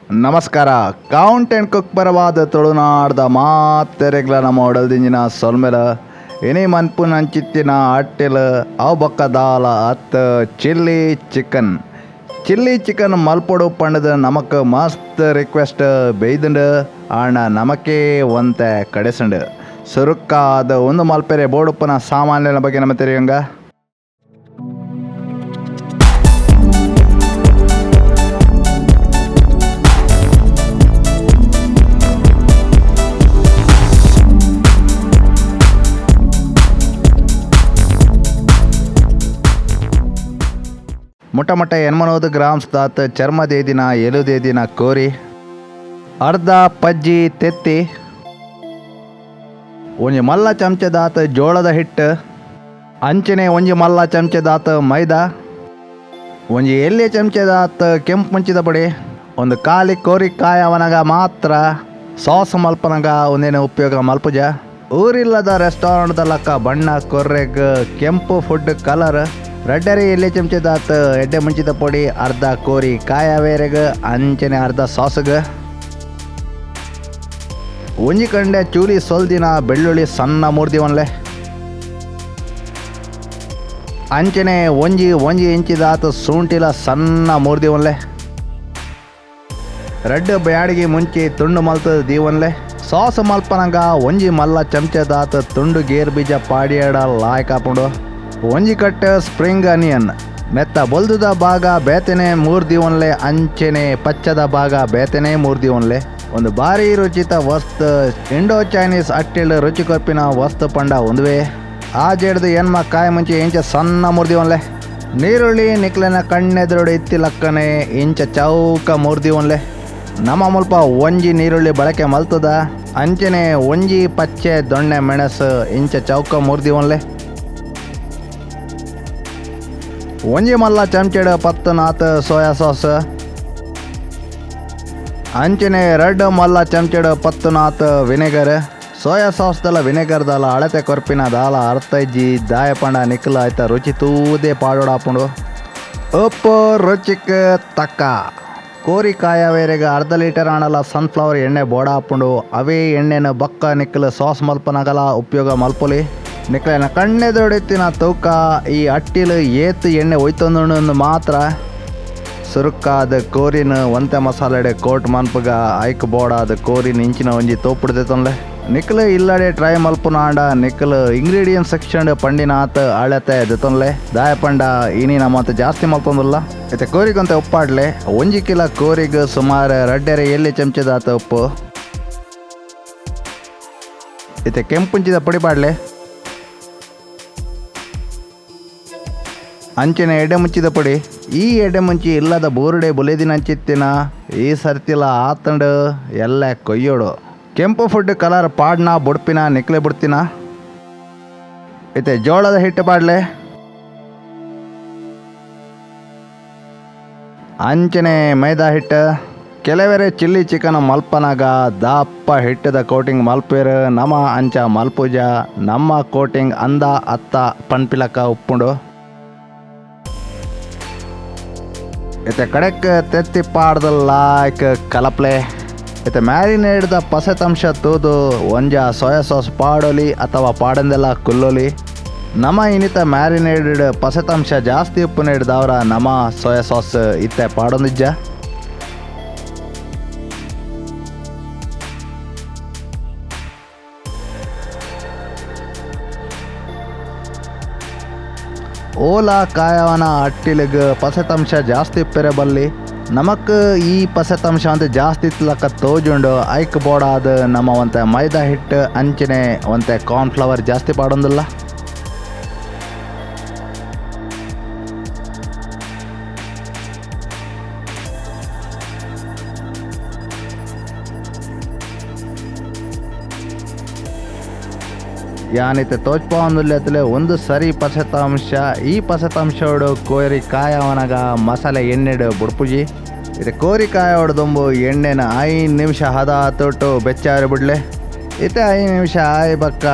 ನಮಸ್ಕಾರ. Count and cook ಪರವಾದ ತುಳುನಾಡ್ದ ಮಾತೆರೆಗ್ಲ ನಮ್ಮ ಒಡಲ್ದಿಂಜಿನ ಸೊಲ್ಮೆಲ ಇನಿ ಮನ್ಪುನಂಚಿತ್ತಿನ ಅಟ್ಟಿಲ್ ಅವು ಬೊಕ್ಕ ದಾಲ ಅತ್ ಚಿಲ್ಲಿ ಚಿಕನ್. ಚಿಲ್ಲಿ ಚಿಕನ್ ಮಲ್ಪೊಡು ಪಂಡದ ನಮಕ್ ಮಸ್ತ್ ರಿಕ್ವೆಸ್ಟ್ ಬೇಯ್ದುಂಡು, ಆಂಡ ನಮಕೇ ಒಂತೆ ಕಡೆಸಂಡು. ಸುರುಕ್ಕಾದ ಒಂದು ಮಲ್ಪೆರೆ ಬೋಡುಪ್ಪನ ಸಾಮಾನ್ಯನ ಬಗ್ಗೆ ನಮ್ಮ ತೆರಿಯಂಗ. ಮೊಟ್ಟ ಮೊಟ್ಟ 80 ಗ್ರಾಮ್ಸ್ ದಾತ್ ಚರ್ಮ ದೇದಿನ ಎಲು ದೇದಿನ ಕೋರಿ, ಅರ್ಧ ಪಜ್ಜಿ ತೆತ್ತಿ, ಒಂಜಿ ಮಲ್ಲ ಚಮಚದಾತ್ ಜೋಳದ ಹಿಟ್ಟು, ಅಂಚನೆ ಒಂಜಿ ಮಲ್ಲ ಚಮಚದಾತ್ ಮೈದಾ, ಒಂಜಿ ಎಲ್ಯ ಚಮಚದಾತ್ ಕೆಂಪು ಮುಂಚಿದ ಪುಡಿ, ಒಂದು ಖಾಲಿ ಕೋರಿ ಕಾಯವನಗ ಮಾತ್ರ ಸಾಸ್ ಮಲ್ಪನಗ ಒಂದೇನು ಉಪಯೋಗ ಮಲ್ಪುಜ. ಊರಿಲ್ಲದ ರೆಸ್ಟೋರೆಂಟ್ದ ಲಕ್ಕ ಬಣ್ಣ ಕೊರ್ರೆಗ್ ಕೆಂಪು ಫುಡ್ ಕಲರ್, ರಡ್ಡರಿ ಎಲ್ಲಿ ಚಮಚದಾತ್ ಎಡ್ಡೆ ಮುಂಚಿದ ಪೊಡಿ, ಅರ್ಧ ಕೋರಿ ಕಾಯವೇರೆಗ್ ಅಂಚನೆ ಅರ್ಧ ಸಾಸ್ಗ್, ಒಂಜಿ ಕಂಡೆ ಚೂರಿ ಸೊಲ್ದಿನ ಬೆಳ್ಳುಳ್ಳಿ ಸಣ್ಣ ಮೂರ್ದಿ ಒನ್ಲೆ, ಅಂಚನೆ ಒಂಜಿ ಒಂಜಿ ಇಂಚಿದಾತ್ ಸೂಂಟಿಲ ಸಣ್ಣ ಮೂರ್ದಿ ಒನ್ಲೆ, ರಡ್ಡ್ ಬ್ಯಾಡಿಗೆ ಮುಂಚೆ ತುಂಡು ಮಲ್ತ ದೀವನ್ಲೆ, ಸಾಸ್ ಮಲ್ಪನಗ ಒಂಜಿ ಮಲ್ಲ ಚಮಚದಾತ್ ತುಂಡು ಗೇರ್ ಬೀಜ ಪಾಡಿಯಡ ಲಾಯ್ಕಾಪುಂಡು, ಒಂಜಿ ಕಟ್ಟ ಸ್ಪ್ರಿಂಗ್ ಅನಿಯನ್ ಮೆತ್ತ ಬೊಲ್ದುದ ಭಾಗ ಬೇತನೆ ಮೂರ್ದಿ ಒನ್ಲೆ, ಅಂಚೆನೆ ಪಚ್ಚದ ಭಾಗ ಬೇತನೆ ಮೂರ್ದಿ ಒನ್ಲೆ. ಒಂದು ಭಾರಿ ರುಚಿತ ವಸ್ತು ಇಂಡೋ ಚೈನೀಸ್ ಅಟ್ಟಿಲ್ ರುಚಿ ಕೊರ್ಪಿನ ವಸ್ತು ಪಂಡ ಒಂದುವೆ. ಆ ಜೇಡ್ದು ಎನ್ಮ ಕಾಯಿ ಮುಂಚೆ ಇಂಚ ಸಣ್ಣ ಮೂರ್ದಿ ಒನ್ಲೆ, ನೀರುಳ್ಳಿ ನಿಕ್ಲೆನ ಕಣ್ಣೆದುರುಡು ಇತ್ತಿಲಕ್ಕನೆ ಇಂಚ ಚೌಕ ಮೂರ್ದಿ ಒನ್ಲೆ. ನಮ್ಮ ಮುಲ್ಪ ಒಂಜಿ ನೀರುಳ್ಳಿ ಬಳಕೆ ಮಲ್ತದ, ಅಂಚನೆ ಒಂಜಿ ಪಚ್ಚೆ ದೊಣ್ಣೆ ಮೆಣಸು ಇಂಚ ಚೌಕ ಮೂರ್ದಿ ಒನ್ಲೆ, ಒಂಜಿ ಮಲ್ಲ ಚಮಚೆಡ್ 10 ನಾತ್ ಸೋಯಾ ಸಾಸ್, ಅಂಚನೆ 2 ಮಲ್ಲ ಚಮಚೆಡ್ 10 Nath vinegar. Soya sauce ದಲ vinegar ದಾಲ ಅಳತೆ ಕೊರ್ಪಿನ ದಾಲ ಅರ್ಥೈಜಿ ದಾಯ ಪಂಡ ನಿಕ್ಲ ಆಯ್ತ ರುಚಿ ತೂದೇ ಪಾಡೋಡಾಪುಂಡು. ಉಪ್ಪು ರುಚಿಕ್ ತಕ್ಕ. ಕೋರಿ ಕಾಯವೇರೆಗ್ ಅರ್ಧ ಲೀಟರ್ ಆಣಲ ಸನ್ಫ್ಲವರ್ ಎಣ್ಣೆ ಬೋಡಾಪುಂಡು. ಅವೇ ಎಣ್ಣೆನ ಬಕ್ಕ ನಿಕ್ಲ ಸಾಸ್ ಮಲ್ಪನಗಲ ಉಪಯೋಗ ಮಲ್ಪೊಲಿ. ನಿಕ್ಲೆನ ಕಣ್ಣೆದೊಡಿತ್ತಿನ ತೂಕ ಈ ಅಟ್ಟಿಲು ಏತ್ ಎಣ್ಣೆ ಒಯ್ತೊಂದು ಮಾತ್ರ. ಸುರುಕ್ಕಾದ ಕೋರಿನ ಒಂತೆ ಮಸಾಲೆಡೆ ಕೋಟ್ ಮನ್ಪುಗ ಐಕ್ ಬೋಡಾದ ಕೋರಿನ ಇಂಚಿನ ಒಂಜಿ ತೋಪುಡ್ದೆ ತೊಂದ್ಲೆ. ನಿಕ್ಲು ಇಲ್ಲಡೆ ಟ್ರೈ ಮಲ್ಪುನಾಂಡ ನಿಕ್ಲು ಇಂಗ್ರೀಡಿಯೆಂಟ್ ಸೆಕ್ಷನ್ ಪಂಡಿನಾತ್ ಅಳತೆ ದೆತೊನ್ಲೆ. ದಾಯ ಪಂಡ ಇನಿ ನಮ್ಮಂತ ಜಾಸ್ತಿ ಮಲ್ತೊಂದುಲ್ಲ. ಇತ್ತೆ ಕೋರಿಗಂತೆ ಉಪ್ಪಾಡ್ಲೆ. 1 ಕಿಲೋ ಕೋರಿಗ್ ಸುಮಾರು 2.5 ಎಲ್ಲಿ ಚಮಚದಾತ ಉಪ್ಪು. ಇತ್ತೆ ಕೆಂಪುಂಚಿದ ಪುಡಿ ಪಾಡ್ಲೆ, ಅಂಚನೆ ಎಡೆ ಮುಂಚಿದ ಪುಡಿ. ಈ ಎಡೆ ಮುಂಚಿ ಇಲ್ಲದ ಬೋರುಡೆ ಬುಲೆದಿನಂಚಿತ್ತಿನ ಈ ಸರ್ತಿಲ ಆತಂಡು ಎಲ್ಲ ಕೊಯ್ಯೋಡು. ಕೆಂಪು ಫುಡ್ ಕಲರ್ ಪಾಡ್ನ ಬುಡ್ಪಿನ ನಿಕ್ಲೆ ಬಿಡ್ತಿನ. ಇತ್ತೆ ಜೋಳದ ಹಿಟ್ಟು ಪಾಡ್ಲೆ, ಅಂಚನೆ ಮೈದಾ ಹಿಟ್ಟು. ಕೆಲವರೆ ಚಿಲ್ಲಿ ಚಿಕನ್ ಮಲ್ಪನಾಗ ದಪ್ಪ ಹಿಟ್ಟದ ಕೋಟಿಂಗ್ ಮಲ್ಪೇರು, ನಮ ಅಂಚ ಮಲ್ಪುಜ. ನಮ್ಮ ಕೋಟಿಂಗ್ ಅಂದ ಅತ್ತ ಪನ್ಪಿಲಕ್ಕ ಉಪ್ಪುಂಡು. ಇತ್ತೆ ಕಡೆಕ್ ತೆತ್ತಿ ಪಾಡ್ದ ಲಾಯ್ಕ್ ಕಲಪ್ಲೆ. ಇತ್ತೆ ಮ್ಯಾರಿನೇಡ್ದ ಪಸೆತಂಶ ತೂದು ಒಂಜ ಸೋಯಾ ಸಾಸ್ ಪಾಡೊಲಿ ಅಥವಾ ಪಾಡಂದೆಲ್ಲ ಕುಲ್ಲೊಲಿ. ನಮ ಇನ್ನಿತ ಮ್ಯಾರಿನೇಡೆಡ್ ಪಸೆತಂಶ ಜಾಸ್ತಿ ಉಪ್ಪು ನೀಡ್ದವರ ನಮ ಸೋಯಾ ಸಾಸ್ ಇತ್ತೆ ಪಾಡೊಂದಿಜ್ಜ. ಓಲಾ ಕಾಯವನ ಅಟ್ಟಿಲಿಗ್ ಪಸೆತಂಶ ಜಾಸ್ತಿ ಉಪ್ಪೆರೆ ಬಲ್ಲಿ. ನಮಕ್ ಈ ಪಸೆತಂಶ ಅಂತ ಜಾಸ್ತಿ ಇತ್ಲಕ್ಕ ತೋಜುಂಡು. ಐಕ್ ಬೋಡಾದ ನಮ್ಮ ಒಂತೆ ಮೈದಾ ಹಿಟ್ಟು ಅಂಚನೆ ಒಂತೆ ಕಾರ್ನ್ಫ್ಲವರ್ ಜಾಸ್ತಿ ಪಾಡೊಂದಿಲ್ಲ. ಯಾನಿತೆ ತೋಚ್ಪಾಂದುಲ್ಲೆತ್ತಲೆ ಒಂದು ಸರಿ ಪಸೆತಾಂಶ. ಈ ಪಸೆತಾಂಶೋಡು ಕೋರಿ ಕಾಯವನಗ ಮಸಾಲೆ ಎಣ್ಣೆಡು ಬುಡ್ಪುಜಿ. ಇದು ಕೋರಿ ಕಾಯೋಡು ಎಣ್ಣೆನ 5 ನಿಮಿಷ ಹದ ತೊಟ್ಟು ಬೆಚ್ಚಾರಿ ಬಿಡ್ಲೆ. ಇತ್ತೆ 5 ನಿಮಿಷ ಆಯ್ ಬಕ್ಕ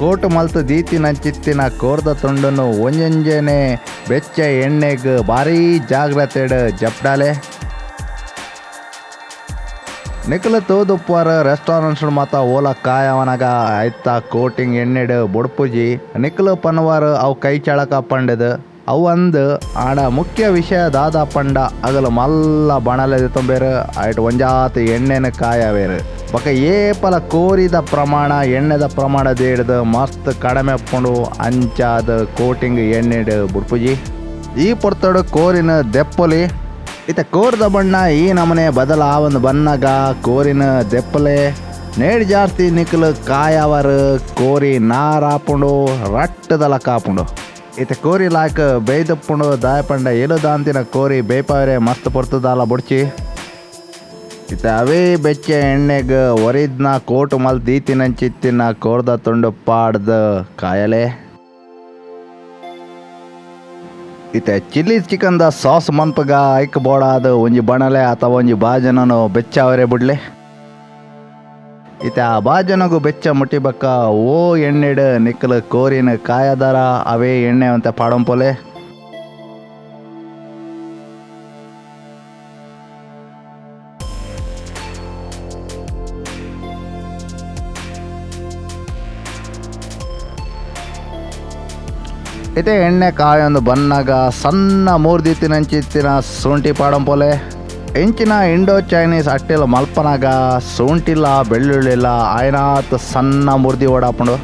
ಕೋಟು ಮಲ್ತು ದೀತಿನ ಚಿತ್ತಿನ ಕೋರ್ದ ತುಂಡನ್ನು ಒಂಜೊಂಜನೆ ಬೆಚ್ಚ ಎಣ್ಣೆಗ್ ಭಾರೀ ಜಾಗ್ರತೆಡ್ ಜಪ್ಡಾಲೆ. ನಿಕಲ ತೋದುಪ್ಪುವಾರ ರೆಸ್ಟೋರೆಂಟ್ಸ್ ಮಾತ ಓಲ ಕಾಯವನಗ ಐತ ಕೋಟಿಂಗ್ ಎಣ್ಣೆಡ್ ಬೊಡ್ಪುಜಿ. ನಿಕಲ ಪನ್ವಾರ ಅವು ಕೈ ಚಳಕ ಪಂಡದು ಅವು ಅಂದ್. ಆಡ ಮುಖ್ಯ ವಿಷಯ ದಾದ ಪಂಡ ಅಗಲ ಮಲ್ಲ ಬಣಲೆ ದೆತೊಂಬೇರು, ಐಟ್ ಒಂಜಾತ್ ಎಣ್ಣೆನ ಕಾಯವೇರು. ಬೊಕ ಏಪಲ ಕೋರಿದ ಪ್ರಮಾಣ ಎಣ್ಣೆದ ಪ್ರಮಾಣ ದೇಡ್ದು ಮಸ್ತ್ ಕಡಿಮೆ ಉಪ್ಪುಂಡು. ಅಂಚಾದ ಕೋಟಿಂಗ್ ಎಣ್ಣೆಡ್ ಬುಡ್ಪುಜಿ. ಈ ಪೊರ್ತಡು ಕೋರಿನ ದೆಪ್ಪೊಲಿ. ಇತ್ತ ಕೋರ್ದ ಬಣ್ಣ ಈ ನಮನೆ ಬದಲಾವೊಂದು ಬನ್ನಗ ಕೋರಿನ ದೆಪ್ಪಲೆ. ನೇಡ್ ಜಾಸ್ತಿ ನಿಕಲು ಕಾಯವರು ಕೋರಿ ನಾರಾಪುಂಡು, ರಟ್ಟದಲ ಕಾಪುಂಡು. ಇತ್ತ ಕೋರಿ ಲಾಯ್ಕ್ ಬೇಯ್ದಪ್ಪುಂಡು. ದಾಯಪಂಡ ಎಲುದಾಂತಿನ ಕೋರಿ ಬೇಯ್ಪಾವರೆ ಮಸ್ತ್ ಪೊರ್ತುದಾಲ ಬೊಡ್ಚಿ. ಇತ್ತ ಅವೇ ಬೆಚ್ಚ ಎಣ್ಣೆಗ್ ಒರಿದ್ನ ಕೋಟು ಮಲ್ ದೀತಿನಂಚಿತ್ತಿನ ಕೋರ್ದ ತುಂಡು ಪಾಡ್ದು ಕಾಯಲೆ. ಇತ್ತೆ ಚಿಲ್ಲಿ ಚಿಕನ್ದ ಸಾಸ್ ಮನ್ಪಗ ಐಕ್ ಬೋಡಾದ ಒಂಜಿ ಬಣಲೆ ಅಥವಾ ಒಂಜಿ ಬಾಜನನು ಬೆಚ್ಚಾವರೆ ಬುಡ್ಲೆ. ಇತ್ತೆ ಆ ಬಾಜನಗು ಬೆಚ್ಚ ಮುಟ್ಟಿಬಕ್ಕ ಓ ಎಣ್ಣೆಡ್ ನಿಕ್ಕಲು ಕೋರಿನ ಕಾಯದರ ಅವೇ ಎಣ್ಣೆ ಅಂತ ಪಾಡಂಪೊಲೆ. ಇತ್ತೆ ಎಣ್ಣೆ ಕಾಯೊಂದು ಬನ್ನಾಗ ಸಣ್ಣ ಮೂರ್ದಿತ್ತಿನಂಚಿತ್ತಿನ ಶುಂಠಿ ಪಾಡಂಪೊಲೆ. ಇಂಚಿನ ಇಂಡೋ ಚೈನೀಸ್ ಅಟ್ಟಿಲ ಮಲ್ಪನಾಗ ಶುಂಠಿಲ ಬೆಳ್ಳುಳ್ಳಿಲ ಆಯ್ನಾತ್ ಸಣ್ಣ ಮೂರ್ದಿ ಓಡಾಪುಂಡು.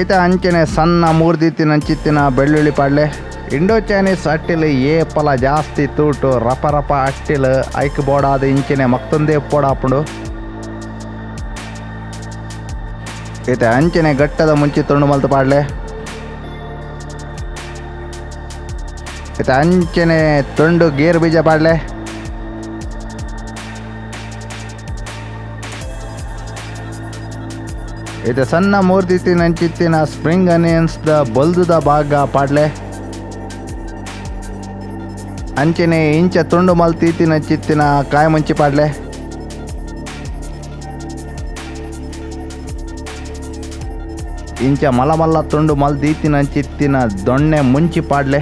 ಇತ್ತೆ ಅಂಚನೆ ಸಣ್ಣ ಮೂರ್ದಿತ್ತಿನಂಚಿತ್ತಿನ ಬೆಳ್ಳುಳ್ಳಿ ಪಾಡ್ಲೆ. ಇಂಡೋ ಚೈನೀಸ್ ಅಟ್ಟಿಲು ಏಪಲ ಜಾಸ್ತಿ ತೂಟು ರಪ ರಪ ಅಟ್ಟಿಲು ಐಕ್ ಬೋಡಾದ ಇಂಚಿನೆ ಮಕ್ತೊಂದೇ ಪೋಡಾಪುಂಡು. ಇತ್ತೆ ಅಂಚನೆ ಗಟ್ಟದ ಮುಂಚಿ ತುಂಡು ಮಲ್ತು ಪಾಡ್ಲೆ. ಇತ್ತೆ ಅಂಚನೆ ತುಂಡು ಗೇರು ಬೀಜ ಪಾಡ್ಲೆ. ಇತ್ತೆ ಸಣ್ಣ ಮೂರ್ದಿತ್ತಿನಂಚಿತ್ತಿನ ಸ್ಪ್ರಿಂಗ್ ಅನಿಯನ್ಸ್ the ಬಲ್ದುದ ಭಾಗ ಪಾಡ್ಲೆ. ಅಂಚನೆ ಇಂಚ ತುಂಡು ಮಲ್ತೀತಿನಂಚಿತ್ತಿನ ಕಾಯಿ ಮುಂಚಿ ಪಾಡ್ಲೆ. ಇಂಚ ಮಲ್ಲ ಮಲ್ಲ ತುಂಡು ಮಲ್ದೀತಿನಂಚಿತ್ತಿನ ದೊಣ್ಣೆ ಮುಂಚಿ ಪಾಡ್ಲೆ.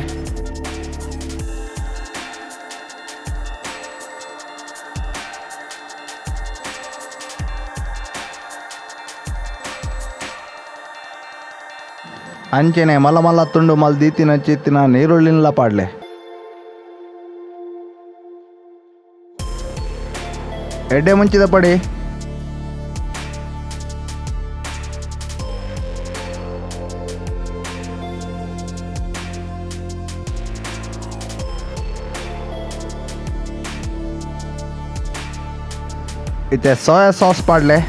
ಅಂಚನೆ ಮಲ್ಲ ಮಲ್ಲ ತುಂಡು ಮಲ್ದೀತಿನಂಚಿತ್ತಿನ ನೀರುಳ್ಳಿನ್ಲ ಪಾಡ್ಲೆ. ಎಡ್ಡೆ ಮುಂಚಿದ ಪಡಿ. ಇತ್ತೆ ಸೋಯಾ ಸಾಸ್ ಪಾಡ್ಲೆ.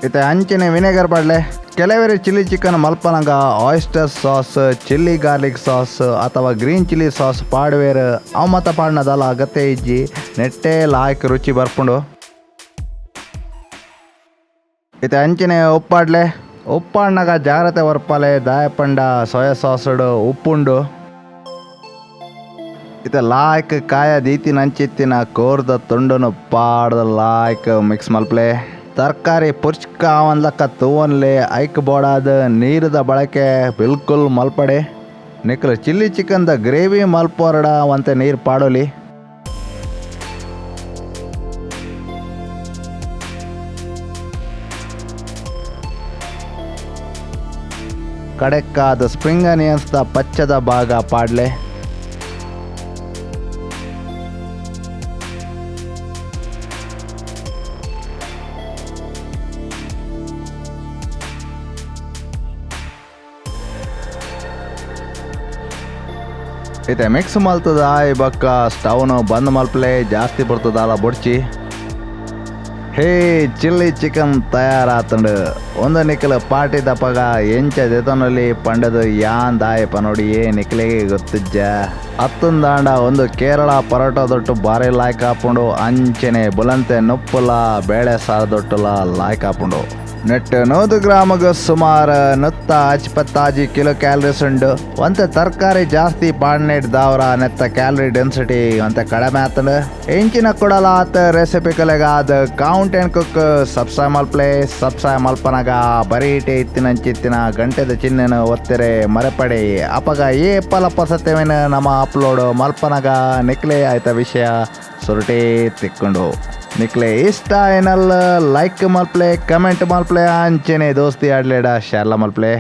ಇತ್ತೆ ಅಂಚನೆ ವಿನೆಗರ್ ಪಾಡ್ಲೆ. ಕೆಲವರೆ ಚಿಲ್ಲಿ ಚಿಕನ್ ಮಲ್ಪನಗ oyster sauce, chilli garlic sauce ಅಥವಾ green chilli sauce ಪಾಡುವೇರು. ಅವು ಮತ ಪಾಡ್ನದಲ್ಲ ಅಗತ್ಯ ಇಜ್ಜಿ, ನೆಟ್ಟೆ ಲಾಯ್ಕ್ ರುಚಿ ಬರ್ಪುಂಡು. ಇತ್ತೆ ಅಂಚನೆ ಉಪ್ಪಾಡ್ಲೆ. ಉಪ್ಪಾಡ್ನಾಗ ಜಾಗ್ರತೆ ವರ್ಪಲೆ, ದಾಯಪಂಡ ಸೋಯಾ ಸಾಸುಡು ಉಪ್ಪುಂಡು. ಇತ್ತೆ ಲಾಯ್ಕ್ ಕಾಯ ದೀತಿನಂಚಿತ್ತಿನ ಕೋರ್ದ ತುಂಡುನು ಪಾಡ್ದ ಲಾಯ್ಕ್ ಮಿಕ್ಸ್ ಮಲ್ಪಲೆ. ತರಕಾರಿ ಪುರ್ಚ್ಕ ಅವನ್ಲಕ್ಕ ತೂವನ್ಲೆ. ಐಕ್ ಬೋಡಾದ ನೀರದ ಬಳಕೆ ಬಿಲ್ಕುಲ್ ಮಲ್ಪಡೆ. ನಿಕ್ಲು ಚಿಲ್ಲಿ ಚಿಕನ್ದ ಗ್ರೇವಿ ಮಲ್ಪೋರಡ ಒಂತೆ ನೀರು ಪಾಡೋಲಿ. ಕಡೆಕ್ಕಾದ ಸ್ಪ್ರಿಂಗ್ ಅನಿಯನ್ಸ್ದ ಪಚ್ಚದ ಭಾಗ ಪಾಡ್ಲೆ. ಇತ್ತೆ ಮಿಕ್ಸ್ ಮಲ್ತದ ಈ ಬಕ್ಕ ಸ್ಟವ್ನು ಬಂದ್ ಮಲ್ಪಲೆ, ಜಾಸ್ತಿ ಬರ್ತದಲ್ಲ ಬೊಡ್ಚಿ. ಹೇ ಚಿಲ್ಲಿ ಚಿಕನ್ ತಯಾರಾತಂಡು. ಒಂದು ನಿಕ್ಕಲ ಪಾರ್ಟಿ ದಪಗ ಎಂಚ ದೆತೊನೊಲಿ ಪಂಡದು ಯಾನ್ ದಾಯಪ ನೋಡಿ ಏ ನಿಕ್ಲೆಗೆ ಗೊತ್ತಿಜ್ಜ. ಅತ್ತಂದಾಂಡ ಒಂದು ಕೇರಳ ಪರೋಟ ದೊಟ್ಟು ಬಾರಿ ಲಾಯ್ಕ್ ಆಪುಂಡು. ಅಂಚನೆ ಬುಲಂತೆ ನುಪ್ಪುಲ ಬೇಳೆ ಸಾರು ದೊಟ್ಟುಲ ಲಾಯ್ಕ್ ಆಪುಂಡು. ನೆಟ್ 100 ಗ್ರಾಮಗ್ ಸುಮಾರು 146 ಕಿಲೋ ಕ್ಯಾಲರೀಸ್ ಉಂಡು. ಒಂತೆ ತರಕಾರಿ ಜಾಸ್ತಿ ಪಾಡ್ನೆಟ್ ದಾವರ ನೆತ್ತ ಕ್ಯಾಲರಿ ಡೆನ್ಸಿಟಿ ಒಂತೆ ಕಡಿಮೆ ಆತಂಡ್. ಇಂಚಿನ ಕೊಡಲ ಆತ ರೆಸಿಪಿ ಕಲೆಗಾದ ಕೌಂಟ್ ಅಂಡ್ ಕುಕ್ ಸಬ್ಸ್ಕ್ರೈಬ್ ಮಲ್ಪ್ಲೆ. ಸಬ್ಸ್ಕ್ರೈಬ್ ಮಲ್ಪನಗ ಬರೀಟೆ ಇತ್ತಿನಂಚಿತ್ತಿನ ಗಂಟೆದ ಚಿಹ್ನೆನ ಒತ್ತೆರೆ ಮರೆಪಡೆ. ಅಪಗ ಏ ಪಲ ಪಸತೆವೆನ ನಮ್ಮ ಅಪ್ಲೋಡ್ ಮಲ್ಪನಗ ನಿಕ್ಲೆ ಆಯ್ತ ವಿಷಯ ಸುರುಟೇ ತಿಕ್ಕೊಂಡು. ನಿಕ್ಲೆ ಇಷ್ಟ ಏನಲ್ಲ ಲೈಕ್ ಮಲ್ಪ್ಲೆ, ಕಮೆಂಟ್ ಮಲ್ಪ್ಲೆ, ಅಂಚೆನೆ ದೋಸ್ತಿ ಆಡ್ಲೇಡ ಶೇರ್ಲ ಮಲ್ಪ್ಲೆ.